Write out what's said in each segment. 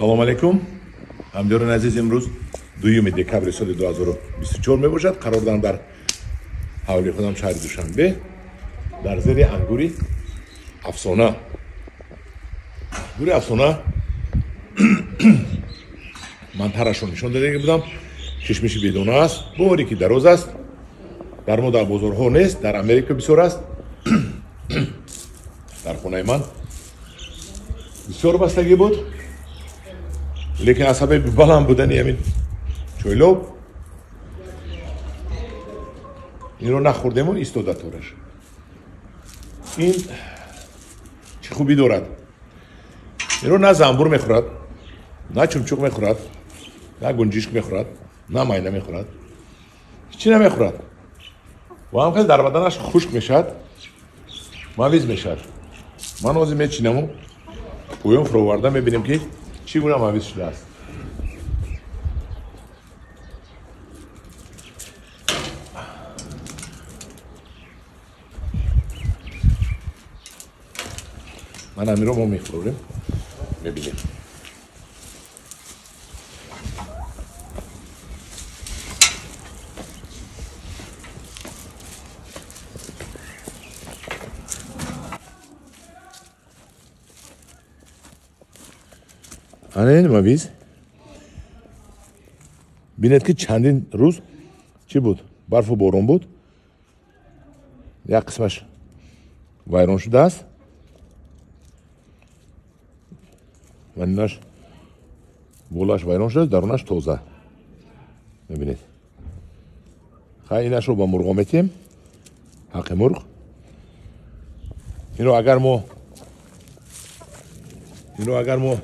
Салом алейкум. Ҳамдиёрони азиз, имрӯз 2 декабри соли 2024 мебошад. Қарор дорам дар ҳавлии худам шаҳри Душанбе дар зери ангури афсона. Ангури афсона ман тарашро нишон додагӣ будам. Кишмиши бедона аст, боре ки дароз аст. Дар мо дар бозорҳо нест, дар Америка бисёр аст. Дар хонаи ман бисёр бастагӣ буд, лекин аз сабаби баланд будани ҳамин чойлоб инро нахӯрдему истода тораш. Ин чӣ хубӣ дорад? Инро на занбур мехӯрад, на чумчуқ мехӯрад, на гунҷишк мехӯрад, на майна мехӯрад, ҳеҷ намехӯрад. Ва ҳам хел дар баданаш хушк мешавад, мавиз мешавад. Ман ҳозир мечинаму поён фуроварда мебинем ки чӣ гуна мавиз шудааст. Ман ҳаминро мо мефурорем, мебинем. Ана ин мавиз. Бинед ки чандин рӯз чӣ буд? Барфу борон буд. Як қисмаш вайрон шудааст. Ва инаш болаш вайрон шудааст, дарунаш тоза. Мебинед. Хай инашро ба мурғо метиҳем. Ҳаққи мурғ. Инро агар мо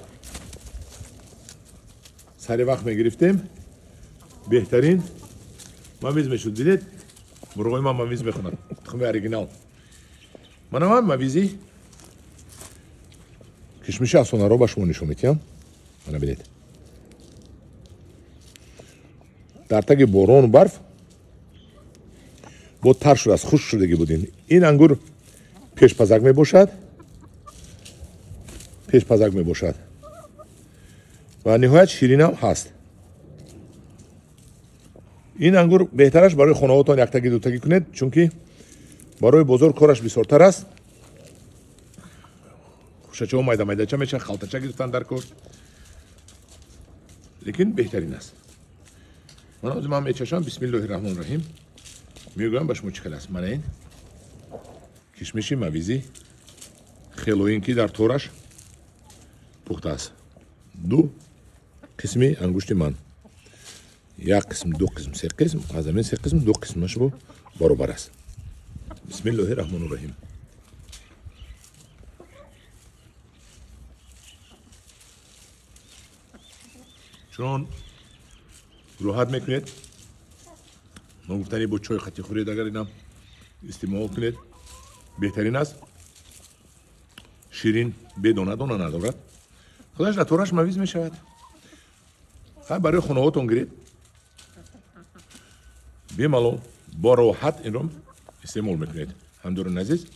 сари вақт мегирифтем, беҳтарин мавиз мешуд. Дидед, мурғои ман мавиз мехонад, тухми оригинал. Мана ман мавизи кишмиши афсонаро ба шумо нишон медиҳам. Мана бинед, дар таги борону барф бо тар шудааст, хушк шудагӣ буд. Ин ангур пешпазак мебошад, пешпазак мебошад ва ниҳоят ширинам ҳаст. Ин ангур беҳтараш барои хонаҳотон яктагӣ дутагӣ кунед, чунки барои бозор кораш бисёртар аст. Хушачаҳо майда майдача мешавад, халтача гирифтан дар кор, лекин беҳтарин аст. Ман ҳозир ман мечашам. Бисмиллоҳи раҳмони раҳим. Мегӯям ба шумо чӣ хел аст. Мана ин кишмиши мавизӣ хелоин ки дар тораш пухта аст. Ду қисми ангушти ман, як қисм, ду қисм, се қисм, аз ҳамин се қисм ду қисмаш бо баробар аст. Бисмиллоҳи раҳмони раҳим. Чунон роҳат мекунед, ногуфтанӣ бо чой хати хӯред, агар инам истеъмол кунед беҳтарин аст. Ширин бедона дона надорад, худаш дар тораш мавиз мешавад. Хай барои хонаҳотон гиред, бемалол бо роҳат инро истеъмол мекунед. Ҳамдиёрони азиз,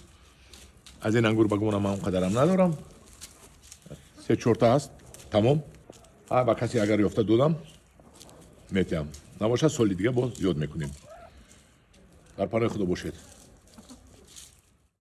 аз ин ангур ба гумонам ман он қадарам надорам, 3-4 аст, тамом. Ба касе агар ёфта додам метиҳам, набошад соли дига боз зиёд мекунем. Дар паноҳи Худо бошед.